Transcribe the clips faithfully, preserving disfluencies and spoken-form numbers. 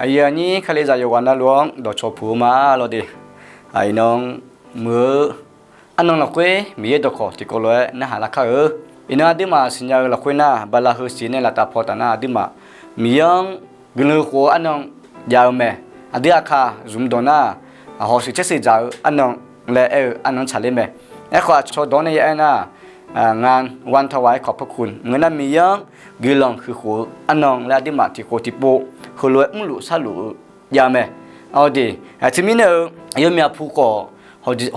Aqyuif aqnyir Kalizaq yawqghaq navluf-anr dawqcawq puq-eu ma lawr de. Iqnan muiq-eu arnan lafkhoer Miqyaer dawqkawq tiqkawv lof-aer narhaq lar kar-eu. Iqnan aqduimaf siqnya-eu lafkhoer nar, bala heu siq nae laftav paw taf nar aqduimaf Miqyaer-anr guiqlanq huiq khof-eu arnan jav-eu mae. Aqdui aqkaq zmq dawq nar, hawshuif tser shuif dzaq-eu arnan laer aer-eu arnan tsaqler mae. Aerkhawf aqcawq dawq-anr nae ya aer nar, งานวันถวายขอบพระคุณ maqngeur nar Miqyaer-anr guiqlanq huiq khof-eu arnan laer aqduimaf tiqkhof tiqpov heulof-aer mrluf sharluf-eu jav mae. Awr de, teumirnae-eu yawmyaq pu khawf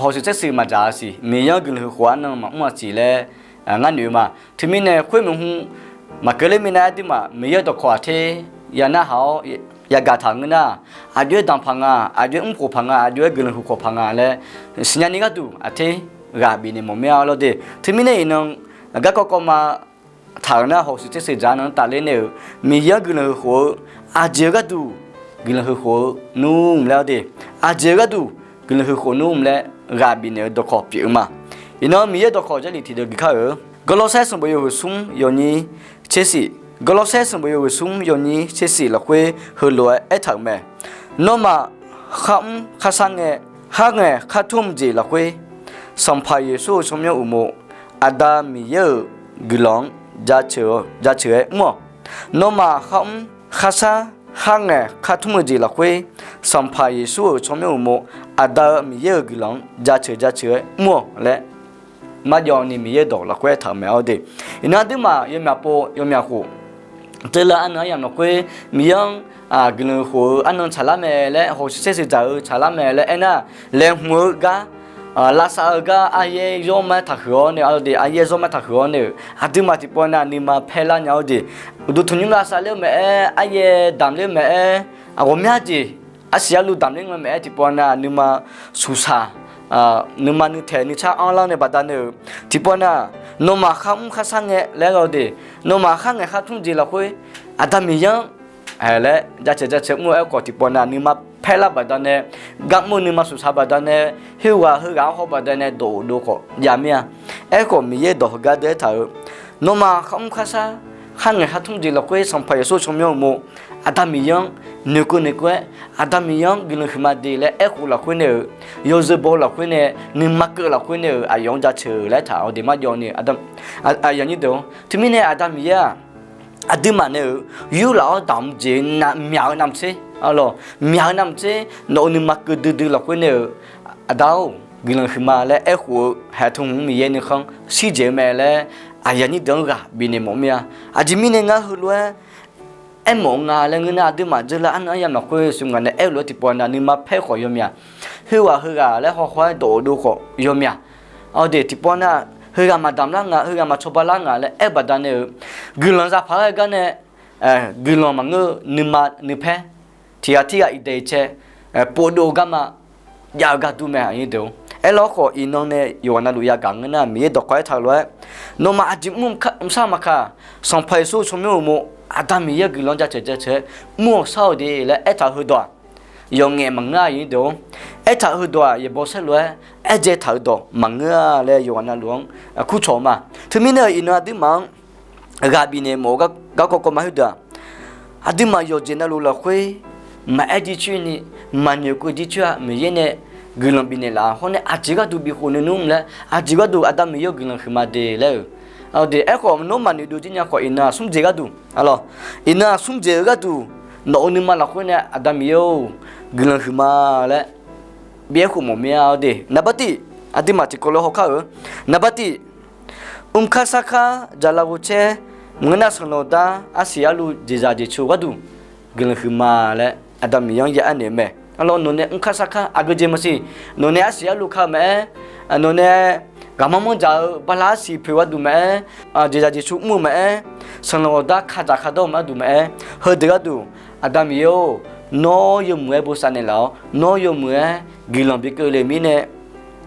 hawshuif tser shuif maqdzaq-a siq, Miqyaer-anr guiqlanq huiq khof-eu arnan maqmr-a siq laer ngar noeq-eu ma. Teumirnae khoer maeqhu maqkeuv ler minav aqduimaf Miqyaer dawqkawq aqter ya narhaq-awr yagaq taq ngeur nar, aqjox-aer danq paq nga, aqjox-aer mr khof paq nga, aqjox-aer guiqlanq huiq khof paq nga laer siqnya ni gharduq aqter ghaq bifnaeq mawf mir-a lawr de. Teumirnae iqnan garkawv kawv ma taq-euq nar hawshuif tser shuif dzaq-eu nan tafler nae-euq Miqyaer-anr guiqlanq huiq khof-eu aqjeq-eu gharduq guiqlanq huiq khof-eu nmr laer awr de. Aqjeq-eu gharduq guiqlanq huiq khof nmr laer ghaq bifnaeq-eu dawqkawq pyeuf-eu ma. Iqnan Miqyaer dawqkawq Jarlif tiqdeuq gui kar-euq Gawrlawrsaer sanqbof yawhuiq smr yawnyir tser shif, Gawrlawrsaer sanqbof yawhuiq smr yawnyir tser shif lafkhoer heulof-aer aertaq-euq mae. Nawmaf kharmr kharshar ngae, khar ngaeq khar tmr jeq lafkhoer, Sanqpaq Yeqsur-euq tsawrmyanr uqmov, Aqda Miqyaer-euq guiqlanq-anr jaceuq-aer mr-awq. Nawmaf kharmr kharshar khar ngaeq khar tmr-eu jeq lafkhoer, Sanqpaq Yeqsur-euq tsawrmyanr uqmov, Aqda-eu Miqyaer-euq guiqlanq-anr jaceuq jaceuq-aer mr-awq laer marjawv ni Miqyaer dawq lafkhoer aertaq-euq mae awr de. Iqnan aqduimaf yawmyaq pov yawmyaq khof, teulav arnan aryamq lafkhoer Miqyaer-anr guiqlanq huiq khof-eu arnan tsaqlar mae laer, hawshuif tser shuif dzaq-eu tsaqlar mae laer aernar, laeqhmq-eu gar lavsav-eu gar aryaer zawr ma-aer taqhuiq-awr nae, aryaer zawr ma-aer taqhuiq-awr nae-euq aqduimaf tiqpov nav nuima paer lar nya-awr de. Uqduq tanqnymr lavsav ler-eu mae-aer, aryaer damq ler-eu mae-aer, ghawqmya jeq arsiq arluv damq ler nga mae-aer tiqpov nav nuima suqsaq, nuima nuitaeq nuitsar anrlar nae baqdanae-euq tiqpov nav, nawmaf kharmr kharshar ngae laer-awr de, nawmaf khar ngaeq khar tmr jeq lafkhoer Aqda Miqyaer-anr laer jaceuq jaceuq mr-eu aerkhawf tiqpov nav nuima paer lar baqdanae, garmr-eu nuima suqsaq baqdanae, khoerghaq heughaq-anr haw baqdanae dawq-eu dov khawf jav mir-a. Aerkhawf Miqyaer dawq heugar deuq aertaq-euq, nawmaf kharmr kharshar khar ngaeq khar tmr jeq lafkhoer Sanqpaq Yeqsur tsawrmyanr uqmov, Aqda Miqyaer-anr noeqkeuv noeqkeuv-aer, Aqda Miqyaer-anr guiqlanq huiqma de laer aerkhof lafkhoer nae-euq, yawzeu baw lafkhoer nae, nuima keuv lafkhoer nae-euq aqyawf-anr jaceuq laer aertaq-awr de marjawv ni. Aqyawf nyir deuq-or, teumirnae Aqda Miqyaer-aq, aqduimaf nae-euq yurlaf-awr damq jeq-eu myaq-eu navmaqtser, myaq-eu navmaqtser nawq-eu nuima keuv duidui lafkhoer nae-euq, Aqda-or, guiqlanq huiqma laer aerkhof-eu haeq tmr hmq Miqyaer nuikhanr shirjaeq-eu mae laer aqyawf nyir deuq-anr ghaq bifnaeq mawf mir-a. Aqjeq mirnae ngar heulof-aer aermawf nga laer ngeur nar, aqduimaf dzeurlar arnan aryamq lafkhoer smq ngaq nae aer-eu lof-aer tiqpov nav nuima paer khawf yawmyaq, khoerghaq heughaq laer hawhaw-aer dawq-eu dov khawf yawmyaq, awr de tiqpov nav heughaq maqdamq lar nga, heughaq maqcawba lar nga laer aer-eu baqdanae-euq, guiqlanq zaqpaq-aer gar nae guiqlanq maqngeur-eu nuima nuipaer, tiqghaq tirghaq iqdaeq iqcae pov dov-eu garma jav-eu gar dur mae, aqnyir deuq-or. Aerlawkhawf iqnan nae yawqghaq navluf yagaq ngeur nar, Miqyaer dawqkawq aertaq-eu lof-aer, nawmaf aqjeq mr mqsar maqkaq, Sanqpaq Yeqsur tsawrmyanr uqmov, Aqda Miqyaer-euq guiqlanq jaceuq jaceuq-aer mr-awq shar-awq de laer aertaq-eu heudawq-aq, yawf ngaef maqngeur-a, aqnyir deuq-or. Aertaq-eu heudawq-aq yaeqbawq saerlu-aer aerdzae taq-eu dawq maqngeur-a laer yawqghaq navluf-anr kurcawq-eu ma. Teumirnae iqnan aqduimaf-anr ghaq bifnaeq mawf-eu garkawv kawv ma khoerdeuq-aq, aqduimaf yawqjeq navluf lafkhoer maqaer jircoer ni, maqnoeqkeuv jircoer-a, Miqyaer nae guiqlanq bifnaeq laf-a hawr nae aqjeq gharduq bikhof noeqnmr laer, aqjeq gharduq Aqda Miqyaer-euq guiqlanq huiqma de laer-euq. Awr de, aerkhawf nawr maqnoeq dov jir nya khawf, iqnan aqsmr jeq gharduq, aqlawq, iqnan aqsmr jeq-eu gharduq, nawq-euq nuima lafkhoer nae Aqda Miqyaer-or, guiqlanq huiqma laer bi aerkhof mawf mir-a. Awr de, naqbar tif, aqduimaf tiqkawv lof-aer hawkar-euq, naqbar tif, mrkar sarkar dzaqlar ghovcaer, maqngeur nar sanqlanq dar arsiq arluv jeqzaq jeqcoq gharduq guiqlanq huiqma laer Aqda Miqyaer-anr ya aernaeq-eu mae. Aqlawq, nawqnae mrkar sarkar aqgeujeq maqsiq, nawqnae arsiq arluv ka-eu maqaer, nawqnae ghaqmanr manr dzaq-eu bala arsiq poeq gharduq maqaer, jeqzaq jeqcoq mr-eu maqaer, sanqlanq ghawqdar kadzaq kadawr-eu maqduq maqaer, heudeuq gharduq, Aqda Miqyaer-or, nawr yawmuiq-aer bosav naeqlaf-awr, nawr yawmuiq-aer guiqlanq bi keuvle mirnae,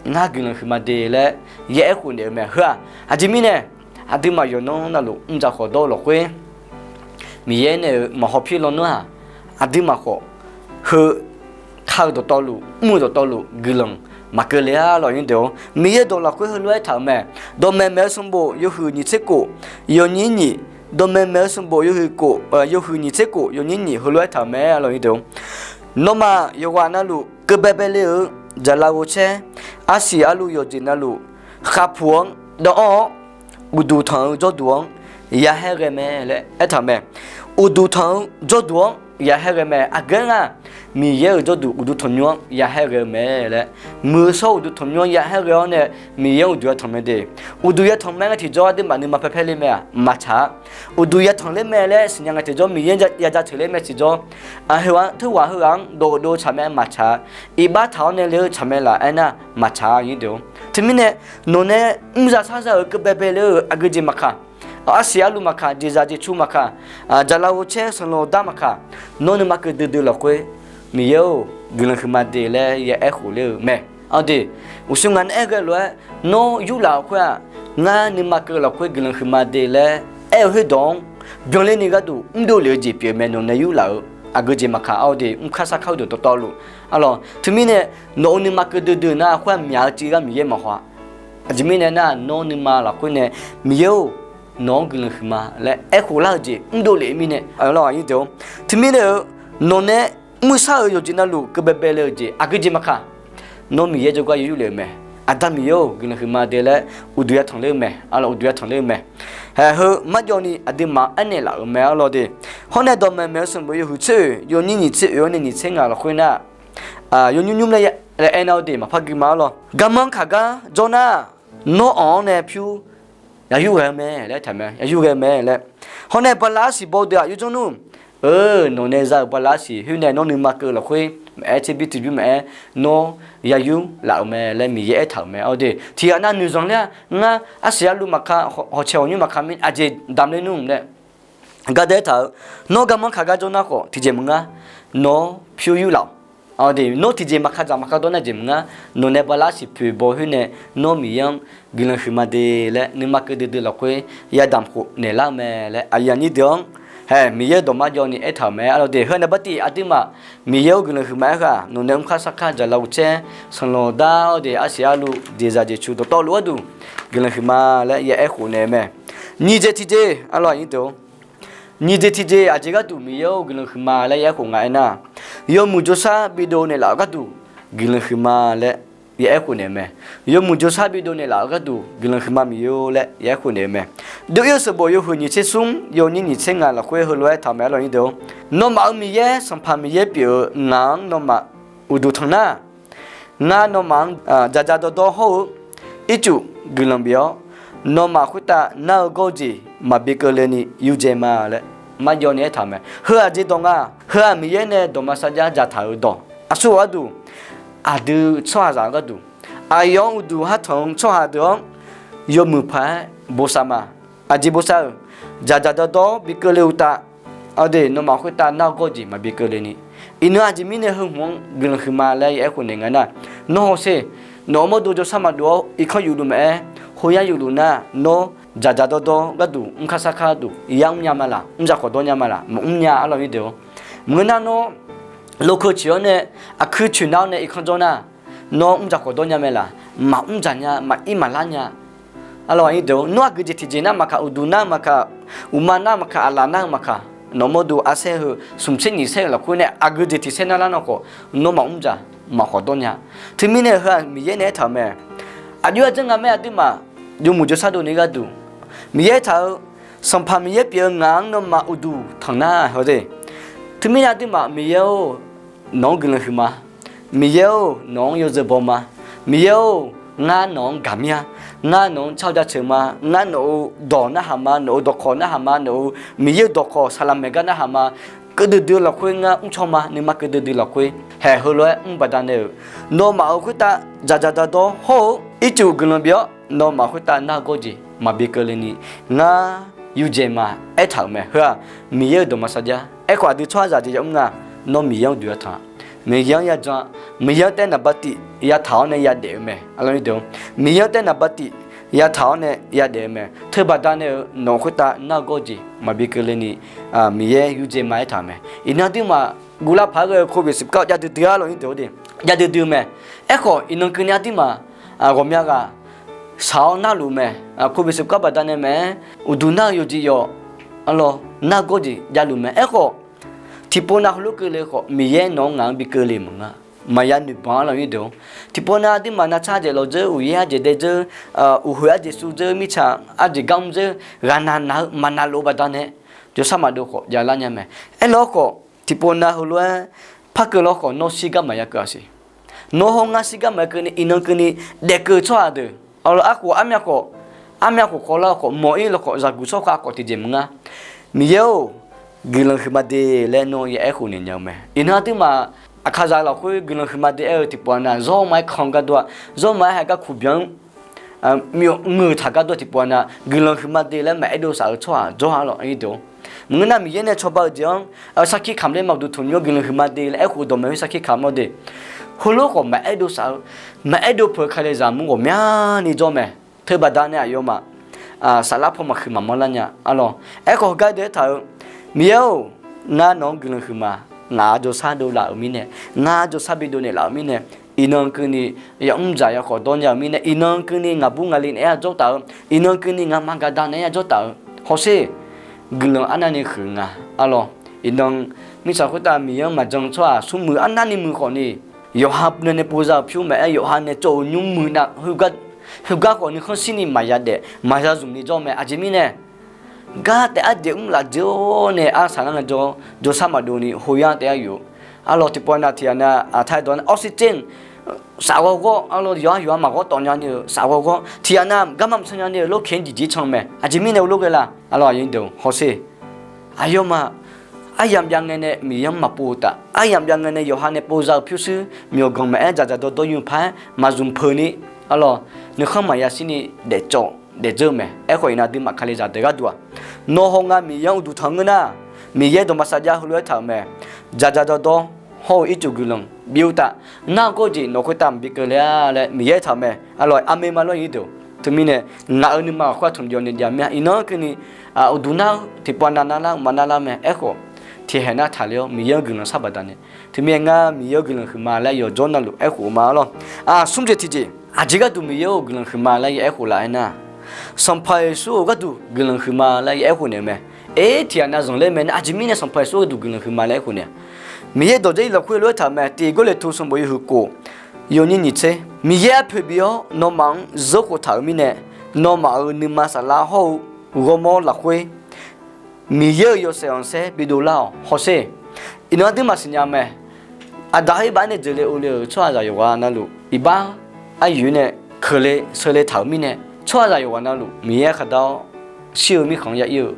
ngar guiqlanq huiqma de laer yaer aerkhof naeq-eu mae. Heu-aq, aqjeq mirnae aqduimaf yawqnan navluf mrdzaq khawf dawr-eu lafkhoer, Miqyaer nae-euq maqhaw pir lawnmr-aq, aqduimaf khawf heu ka-eu dawqtawvluf, mr-eu dawqtawvluf guiqlanq maqkeuv le-a lawq, aqnyir deuq-or. Miqyaer dawq lafkhoer heulof-aer taq-euq mae. Dawqmaeq maeq-eu sanqbof yawhuiq nyiq tser kof, yawnyir nyiq, Dawqmaeq maeq-eu sanqbof yawhuiq kof, yawhuiq nyiq tser kof yawnyir nyiq heulof-aer taq-euq mae, arlawq, nyirdeuq-or. Nawmaf yawqghaq navluf keuv baebae le-euq jaqlaf ghovshaer, arsiq arluv yawqjeq navluf khavpuq-anr dawvanr-awr, uqduq tanq-eu jawrduq-anr yahaer ghae mae laer aertaq-euq mae. Uqduq tanq-eu jawrduq-anr yahaer ghae mae. Aqgeu-aer nga, Miqyaer-euq jawrduq uqduq tanqnymr-anr yahaer ghae-eu mae laer, muiq-eu shawr uqduq tanqnymr-anr yahaer ghae-awr nae, Miqyaer-anr uqduq yatanq mae de. Uqduq yatanq mae ngar tiqjawr aqduimaf nuima paerpaer ler mae-aq maqtsaq-a. Uqduq yatanq ler mae laer siqnya nga tiqjawr, Miqyaer-anr yaja teuq ler mae tiqjawr, aqheu-aq teughaq heughaq-anr dov dov tsaq mae maqtsaq-a. Iqbax taq-awr nae le-eu tsaq mae laf aernar maqtsaq-a, nyirdeuq-or. Teumirnae, nawqnae mrzaq sharza-euq keuv baebae le-euq aqgeu jeq maqkaq, arsiq arluv maqkaq, jeqzaq jeqcu maqkaq, jaqlaf ghovshaer sanqlanq dar maqkaq, nawr nuima keuv duidui lafkhoer Miqyaer-or guiqlanq huiqma de laer ya aerkhof ler-eu mae. Aqdui, uqshoe ngaq nae aer ghae lof-aer, nawr yurlaf-euq khoer-aq, ngar nuima keuv lafkhoer guiqlanq huiqma de laer aer-eu khoerdawq-anr byanler ni gharduq mrdov lef-eu jeq pyeuf-eu mae. Nawqnae yurlaf-euq aqgeu jeq maqkaq, aqdui, mrkar sarkar uqduq dawqtawvluf, arlawq, teumirnae nawq-euq nuima keuv duidui nar khoer-aq myaq-eu civ gar Miqyaer maqhaw-a. Aqjeq mirnae nar, nawr nuima lafkhoer nae Miqyaer-or, nawq-anr guiqlanq huiqma laer aerkhof lar-eu jeq mrdov lef-eu mirnae, arlawq, nyirdeuq-or. Teumirnae-eu, nawqnae mrshar-euq yawqjeq navluf keuv baebae le-eu jeq aqgeu jeq maqkaq, nawr Miqyaer jawrgar yayur lef-eu mae. Aqda Miqyaer-or guiqlanq huiqma de laer uqduq yatanq ler-eu mae, arlawq, uqduq yatanq ler-eu mae. Haeq heu marjawv ni aqduimaf aernaeq laf-euq mae, arlawq de. Hawr nae dawqmaeq maeq-eu sanqbof yawhuiq tser oeq yawnyir nyiq tser oeq-awr nae nyiq tser ngaq lafkhoer nar, yawnyir nymr laer aer nar-eu de maqpar gui ma, arlawq. Garmanr kaq gar jawr nar, nawr anq-anr nae pyur yayur ghae-eu mae laer taq mae, yayur ghae-eu mae laer. Hawr nae bala arsiq baw deuq-aq yawdzanr nmr-eu, nawqnae za-euq bala arsiq khoer nae nawr nuima keuv lafkhoer maqaer, tserbir tiqbymr maqaer, nawr yayur laf-euq mae laer Miqyaer aertaq-euq mae, aqdui. Tiqghaq nav noeqzanq ler-a, ngar arsiq arluv maqkaq, hawq-, hawqcaeq hawqnymr maqkaq mir aqjeq damq ler nmr laer. Gardaer taq-eu, nawr garmanr kaq gar jawr nar khawf tiqjeq maqngar, nawr pyur yur laf-awq. Aqdui, nawr tiqjeq maqkaq dzaq maqkaq dawr nar jeq maqngar, nawqnae bala arsiq poeq baw khoer nae nawr Miqyaer-anr guiqlanq huiqma de laer nuima keuv duidui lafkhoer yadamq khof naeqlar-eu mae laer aqyuif aqnyir deuq-anr haeq Miqyaer-eu dawqma jawv ni aertaq-euq mae, arlawq de. Heu nae bartiv aqduimaf Miqyaer-or guiqlanq huiqma aer-eu-aq, nawqnae mrkar sarkar jaqlaf ghovshaer sanqlanq dar-awr de, arsiq arluv jeqzaq jeqcu dawqtawvluf gharduq guiqlanq huiqma laer ya aerkhof naeq-eu mae. Nyiq jeq tiqjeq, arlawq, nyiq jeq tiqjeq aqjeq gharduq Miqyaer-or guiqlanq huiqma laer ya aerkhof nga aernar, yawmuiq jawrshar bidov naeqlaf-eu gharduq guiqlanq huiqma laer ya aerkhof naeq-eu mae. Yawmuiq jawrshar bidov naeqlaf-eu gharduq guiqlanq huiqma Miqyaer-or laer ya aerkhof naeq-eu mae. Dov-ir-eu sanqbof yawhuiq nyiq tser smr yawnyir nyiq tser ngaq lafkhoer heulof-aer taq mae, arlawq, nyirdeuq-or. Nawmaf-euq Miqyaer Sanqpaq Miqyaer pyeuf-eu ngaq-anr nawmaf uqduq tanq nar, ngar nawmaf-anr dzaqdzaq dawrdawr hawr-eu ircuf guiqlanq bif-awr, nawmaf khoertav nar-eu gawr-eu jeq maqbi keuvle ni yurdzae ma laer marjawv ni aertaq-euq mae. Heu aqjeq dawq nga. Heu-aq Miqyaer nae dawqma sarjax dzaqtaq-euq dawq. Aqsur ghaq gharduq, aqdui tsawrhaqzaq gharduq, aqyawf-anr uqduq har tanq-eu tsawrhaq deuq-anr yawmuiq paq-aer bosav ma. Aqjeq bosav-euq, dzaqdzaq dawrdawr bi keuvle uqtaf, aqdui, nawmaf khoertav nar-eu gawr-eu jeq maqbi keuvle ni. Iqnan aqjeq mirnae heu hmq-anr guiqlanq huiqma laer ya aerkhof naeq nga nar, nawr hawsher, nawq-euq mawrdo jawrshar maqdov-awr irkanr yufluf maqaer, khoyar yufluf nar, nawr dzaqdzaq dawrdawr gharduq mrkar sarkar gharduq yar mrnya ma laq, mrdzaq khawf dawr nya ma laq, maqmr nya, arlawq, nyirdeuq-or. Maqngeur nar nawr lokeu coeq-awr nae, aqkuir coeq nar-awr nae irkanr jawr nar, nawr mrdzaq khawf dawr nya mae laq, maqmr dzaq nya, maqir maqlar nya. Arlawq, nyirdeuq-or, nawr aqgeu jeq tiqjeq nar maqkaq, uqduq nar maqkaq, uqma nar maqkaq, aqlaf nar-eu maqkaq, nawq-euq mawrdo arsaer heu smq tser nyiq saer-euq lafkhoer nae aqgeu jeq tiq saer nar lar nawr khawf, nawr maqmr dzaq, maqkhawf dawr nya. Teumirnae heu-aq Miqyaer nae aertaq-euq mae. Aqjox-aer janr nga mae aqduimaf, yawmuiq jawrshar dovni gharduq, Miqyaer aertaq-eu, Sanqpaq Miqyaer pyeuf-eu ngaq-anr nawmaf uqduq tanq nar haw de. Teumirnae aqduimaf Miqyaer-or, nawq-anr guiqlanq huiqma. Miqyaer-or, nawq-anr yawzeu baw ma. Miqyaer-or, ngar nawq-anr gaq mir-a. Ngar nawq-anr car-eu jaceuq ma. Ngar nawq-euq dawq narhaq ma, nawq-euq dawqkawq narhaq ma, nawq-euq Miqyaer-euq dawqkawq saqlaq maeq gar narhaq ma. Keuv duidui lafkhoer ngar mrcaw ma, nuima keuv duidui lafkhoer haeq heulof-aer mr baqdanae-euq, nawmaf-euq khoertav dzaqdzaq dawrdawr hawr-eu ircuf guiqlanq bif-awr, nawmaf khoertav nar-eu gawr-eu jeq maqbi keuvle ni, ngar yurdzae ma aertaq-euq mae. Heu-aq Miqyaer-euq dawqma sarjax. Aerkhawf aqdui tsawrhaqzaq jeq yamr nga, nawr Miqyaer-anr duq yataq, Miqyaer-anr yadzan, Miqyaer-anr taer naqba tif yataq-awr nae yadaef-eu mae. Miqyaer-anr taer naqba tif yataq-awr nae yadaef-eu mae. Teubaqdanae-euq nawq-euq khoertav nar-eu gawr-eu jeq maqbi keuvle ni, Miqyaer yurdzae ma aertaq-euq mae. Iqnan aqduimaf guvlar paq-aer ghae-eu covid siqkar jav duidui-ar lawq, nyirdeuq-or de, jav duidui-eu mae. Aerkhawf iqnan keuvni aqduimaf ghawqmya ghaq shaq-awr narluf mae. Covid siqkar baqdanae mae-aer uqduq nar-eu yawqjeq yawq Arlawr, nargawr jeq javluf mae. Aerkhawf, tiqpov nav heulof keuvle khawf, Miqyaer nawq-anr ngaq-anr bi keuvle maqnga. Maqya noeqbanq-ar lawq nyir deuq-or. Tiqpov nav aqduimaf navtsaq dzaeq lawqdzeur, uqyaer arjeq daedzeur, uqhoeq arjeq suvdzeur, mirtsaq arjeq gar mr dzeur, ghaqnaq naq-eu maqnaq lof-eu baqdanae, jawrshar maqdov khawf javlar nya mae. Aerlawr khawf, tiqpov nav heulof-aer par keuv lawr khawf, nawr shirgar maqya keuv-a siq. Nawr hawr ngar shirgar maqya keuvni, iqnan keuvni daefkeuv tsawrhaq deuq, arlawr, arkhof armyav khawf, armyav khof khawf lar-eu khawf, mawq-ir lawkhawf, zaqguq tsawrkhav khawf tiqjeq maqnga. Miqyaer-or, guiqlanq huiqma de laer nawr ya aerkhof naeq nya-eu mae. Iqnan aqduimaf Aqkaqzaq lafkhoer guiqlanq huiqma de aer-eu tiqpov nav, zawr ma-aer kanq gardov-aq, zawr ma-aer hagar kuqbyan-anr myawf ngeur-eu taq gardov tiqpov nav, guiqlanq huiqma de laer maqaer dov saf-eu tsawrhaq jawr-ar lawq nyir deuq-or. Maqngeur nar, Miqyaer nae cawba-eu jeq-anr sarkir kamq ler ma uqduq tanqnymr guiqlanq huiqma de laer aerkhof dawqmaeq-eu sarkir kamq-awr de. Heulof khawf maqaer dov saf-eu, maqaer dov peuq-eu kalizaq mur ghawqmyani jawr mae. Teubaqda nae aqyawfmaf saflar paw maqhuiq maqmanr lar nya, arlawr. Aerkhawf heugar deuq aertaq-euq, Miqyaer-or, ngar nawq-anr guiqlanq huiqma, ngaq-anr jawrshar dovlaf-euq mirnae, ngar jawrshar bi dovnaeq laf-euq mirnae, iqnan keuvni yamr dzaq yakhawf dawr nya-euq mirnae, iqnan keuvni ngaqbur ngaqli naeq-aer yajawr taf-eu, iqnan keuvni ngaqma gaqda naeq-aer yajawr taf-eu, hawsher, guiqlanq arnavni huiq nga, arlawr. Iqnan mirtsaq khoertav Miqyaer-anr maqjan tsawrhaq smrmuiq arnavni muiq khawfni, yawqha nae nae pov za-euq pyur maqaer, yawqha nae tsov-euq nymr muiq nav, heugar khawf nuikhanr shirni maqya daef maqya zmq ni jawr mae. Aqjeq mirnae, gar taef arjeq mr laf dzeur-awr nae arsaq nar ngae jawr, jawrshar maqdov ni hoyar taef-aer yof. Arlawr, tiqpov nav tiq ghaq nav aqtaq dawq nar oxygen saf ghawrghawr, arlawr, yawqha yawqha maqghawr tawf nya ni-euq saf ghawrghawr, tiq ghaq nav garma maqcan nya ni-euq lorkaeq-anr jeqjeq can-eu mae. Aqjeq mirnae heulof ghae la? Arlawr, aqyuif deuq hawsher, aqyawfmaf aryamq jav ngae nae Miqyaer-anr maqpov-eu taf, aryamq jav ngae nae yawqha nae pov za-euq pyurshuir myawqganq maqaer, dzaqdzaq dawrdawr yur paq-aer maqzmq peuq ni, arlawr, nuikhanr maqya shirni daefcawv daefdzeur-eu mae. Aerkhawf iqnan aqduimaf kalizaq deuq gharduq-aq, nawq hawngae Miqyaer-anr uqduq tanq ngeur nar, Miqyaer dawqma safjav heulof-aer taq-euq mae. Dzaqdzaq dawrdawr hawr-eu ircuf guiqlanq bi uqtaf, nargawr jeq nawq khoertav maqbi keuvle-a laer Miqyaer taq-eu mae. Arlawr, aqmeq ma lawr nyir deuq. Teumirnae, ngaq-euq nuima khoer-aq tanqjawq nae jav mir-a. Iqnan keuvni uqduq nar-eu tiqpov nav narlar maqnarlar mae. Aerkhawf, tiqkhaeq nar taqler-awr Miqyaer-anr guiqlanq sharbax danae, teumirnae ngar Miqyaer-anr guiqlanq huiqma laer yawqjawr navluf aerkhof-eu ma, arlawr. Smr jeq tiqjeq, aqjeq gharduq Miqyaer-or guiqlanq huiqma laer ya aerkhof laf-aer nar, Sanqpaq Yeqsur-euq gharduq guiqlanq huiqma laer ya aerkhof naeq-eu mae. Aer, tiq ghaq nav zanqler mae nar, aqjeq mirnae Sanqpaq Yeqsur gharduq guiqlanq huiqma laer aerkhof naeq-a? Miqyaer dawqjaer-ir lafkhoer lof-aer taq-eu mae. Tiq Gawrliqtu sanqbof yawhuiq khof, yawnyir nyiq tser, Miqyaer arpoeq bif-awr nawmaf-anr zeurkhof taq-euq mirnae, nawmaf-euq nuima saflar hawr-eu ghawrmawr lafkhoer Miqyaer-euq yawshaef khanqsaer bidov lar-awq. Hawsher, iqnan aqduimaf siqnya mae. Aqda-euq iqbax nae dzeurle urle-euq tsawrhaqzaq yawqghaq navluf, iqbax aryoeq nae keuvle seule taq-euq mirnae, tsawrhaqzaq yawqghaq navluf Miqyaer khaqdar-awr shir-eu mirkhanq ya ir-eu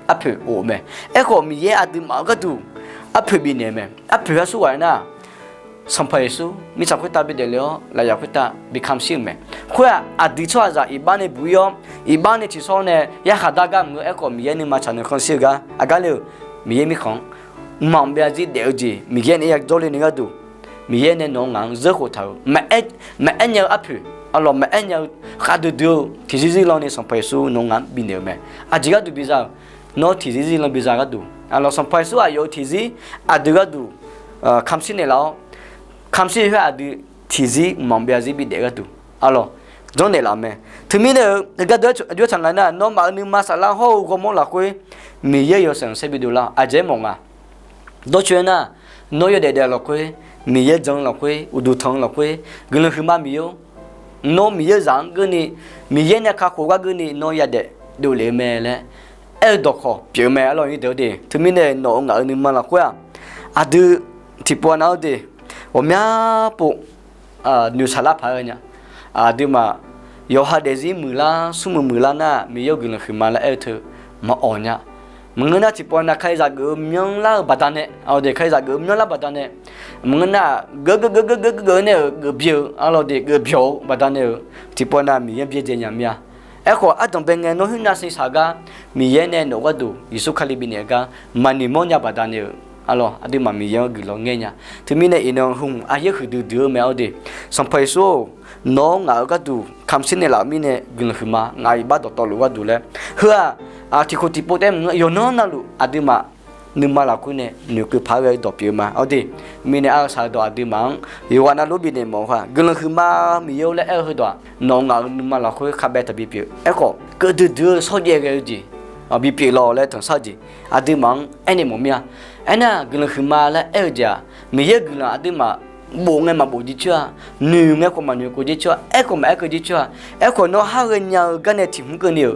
arpoeq of mae. Aerkhawf, Miqyaer aqduimaf-euq gharduq arpoeq bifnaeq-eu mae. Arpoeq-anr surghaq aernar, Sanqpaq Yeqsur mirtsaq khoertav bidaef le-awr, lafyaq khoertav bi kamq shir-euq mae. Khoer-aq, aqdui tsawrhaqzaq iqbax nae buq ir-awr, iqbax nae tiqsawr nae yarkhaq dar gar maqngeur. Aerkhawf, Miqyaer nuima tsaq nuikhanr shir-eu gar aqgar le-euq Miqyaer mirkhanq mqmaq byav zir daef-eu jeq Miqyaer nae ya jawrle ni gharduq, Miqyaer nae nawq-eu ngaq-anr zeurkhof taq-euq maqaer nya-eu arpoeq, arlawq maqaer nya-eu khavdui dui-eu tiqzir zir lan ni Sanqpaq Yeqsur nawq-eu ngaq-anr bifnaeq-euq mae. Aqjeq gharduq biza-euq, nawr tiqzir zir lan biza gharduq, arlawq Sanqpaq Yeqsur aqyawf-euq tiqzir aqdui gharduq kamq shir naeqlaf-awr, kamq shir khoer aqdui tiqzir mqmaq byav zir bidaef gharduq, arlawq, janrnaeq laf mae. Teumirnae-eu heugar dui-aer aqjox-aer taq nga nar, nawmaf-euq nuima saflar hawr-eu ghawrmawr lafkhoer Miqyaer-euq yawshaef khanqsaer bidov lar-awq. Aqjeq aermawf nga. Dawrcoeni nar, nawr yawdaef daef-eu lafkhoer, Miqyaer jan-eu lafkhoer, uqduq tanq-eu lafkhoer, guiqlanq huiqma Miqyaer-or, nawr Miqyaer zaq-anr geurni, Miqyaer nae kakhof gar geurni nawr yadaef dovlef-eu mae laer aer-eu dawqkawq pyeuf-eu mae, arlawq nyir deuq-eu de. Teumirnae nawq-eu ngaq-euq nuima lafkhoer-aq, aqdui tiqpov nav-eu de, ghawqmya pov noeqshaq lar paq-aer ghae nya. Aqduimaf yawqha daefzir muiqlar, smrmuiq muiqlar nar, Miqyaer-or guiqlanq huiqma laer aer-eu teu maqawq nya. Maqngeur nar, tiqpov nav kalizaq geuf-eu myanrlar-eu baqdanae, aqdui kalizaq geuf-eu myanrlar baqdanae, maqngeur nar, geuf geuf geuf geuf geuf geuf nae-euq geuf bye-eu, arlawq de geuf byawq-eu baqdanae-euq tiqpov nav Miqyaer byaerdzae nya mir-a. Aerkhawf, ardanqbae ngae nawr khoernav siqshaq gar, Miqyaer nae nawq-eu gharduq Yeqsur Kali bifnaeq-eu gar maqnoeq mawrnya baqdanae-euq, arlawq aqduimaf Miqyaer-anr guiqlanq ngaer nya. Teumirnae iqnan hmq aqyaer huiqdui dui-eu mae-awr de, Sanqpaq Yeqsur-or, nawr ngaq-euq gharduq kamq shir naeqlaf-euq mirnae guiqlanq huiqma, ngaq-euq iqbax dawqtawvluf gharduq laer heu-aq, tiqkhof tiqpov taef maqngeur, yawqnan navluf aqduimaf nuima lafkhoer nae noeqkeuv paq-aer ghae-eu dawq pyeuf-eu ma-awr de. Mirnae arsaq-eu dawq aqduimaf-anr yawqghaq navluf-anr bifnaeq mawf-eu khaq, guiqlanq huiqma Miqyaer-or laer aer-eu heudawq-aq, nawq-eu ngaq-euq nuima lafkhoer khavbaev taqbi pyeuf. Aerkhawf, keuv duidui-eu shawrjaev ghae-eu jeq bipyeuf lawq laer tanqshar-eu jeq aqduimaf-anr aernaeq mawf mir-a. Aernar, guiqlanq huiqma laer aer-eu jeq-aq, Miqyaer-euq guiqlanq aqduimaf bof ngae maqbof jircoer-a, noeq ngae khawf maqnoeq khof jircoer-a, aerkhawf maqaer keuv jircoer-a. Aerkhawf, nawr har ghaenya-eu gar nae tiq hmq keuvni-euq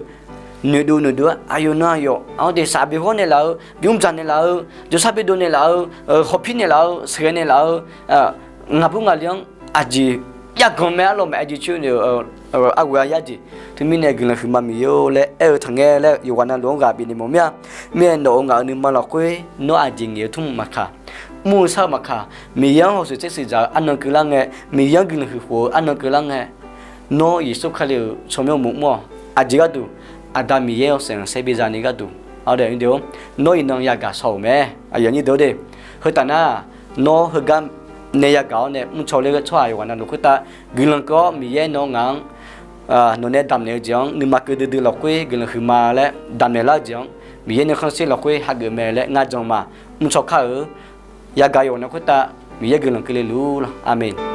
noeqdov noeqdov-aer aqyawf nan aqyawf-anr deuq shaf bi hawr naeqlaf-eu, bi mr dzaq naeqlaf-eu, jawrshar bi dov naeqlaf-eu, hawpir naeqlaf-eu, sheuqghae naeqlaf-eu, ngaqbur ngaqli-anr aqjeq jav ganq mae arlawq maqaer jircoer-eu, arghoe-a yar jeq. Teumirnae guiqlanq huiqma Miqyaer-or laer aer-eu taqngae laer yawqghaq navluf-anr ghaq bifnaeq mawf mir-a. Mirnae nawq-euq ngaq-euq nuima lafkhoer nawr aqjeq ngaeq-eu tmr maqkaq, mr-eu shar-eu maqkaq, Miqyaer-anr hawshoeq tser shuif dzaq-eu arnan keuvlar ngae, Miqyaer-anr guiqlanq huiq khof-eu arnan keuvlar ngae, nawr Yeqsur Kali-euq tsawrmyanr uqmov mr-awq. Aqjeq gharduq, Aqda Miqyaer yawshaef khanqsaer bi zani gharduq, nawr iqnan yagaq shaw-euq mae. Aqyuif aqnyir deuq-or de, heu taf nar, nawr heugar nae yagaq-awr nae mrcaw ler-eu tsawrhaq yawqghaq navluf khoertav guiqlanq keuv-awr, Miqyaer nawr ngaq-anr nawq nae damqnaeq-eu jeq-anr nuima keuv duidui lafkhoer guiqlanq huiqma laer damqnaeq lar-eu jeq-anr Miqyaer nuikhanr sher lafkhoer hageuf mae laer ngar jan ma. Mrcaw kar-eu yagaq yawqnan khoertav Miqyaer guiqlanq keuvle luf-ur lawq. Aqmeq.